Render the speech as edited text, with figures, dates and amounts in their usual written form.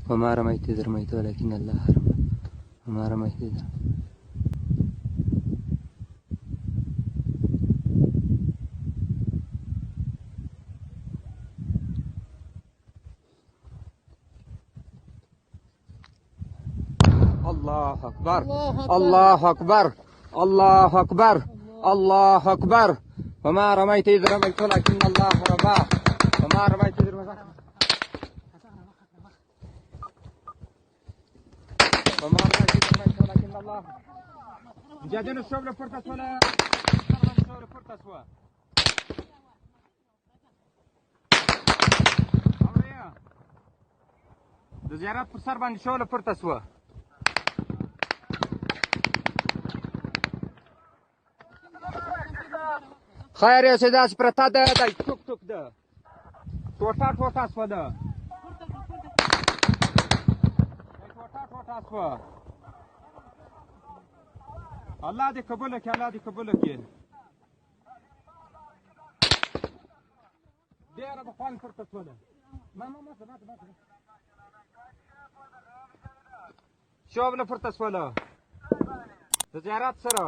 وما رميت إذ رميت ولكن الله رمى. وما رميت إذ الله اکبر، الله اکبر، الله اکبر، الله اکبر. وما رميت إذ رميت ولكن الله رمى. وما رميت إذ رميت وما رميت إذ رميت ولكن الله. مجاهدینو شوبله پورته سوله، شوبله پورته سوه. د زیارت پر سر باندې شوله پورته سوه. خیر یې چې داسې پرته ده، دی ټوک ټوک ده، ټوټه ټوټه سوه ده، ټوټه ټوټه سوه. الله دې قبوله کړي، الله دې قبوله کړي. ډېره د خوند پورته سوه ده. ما ما ما ما ما شوبله پورته سوله د زیارت سره.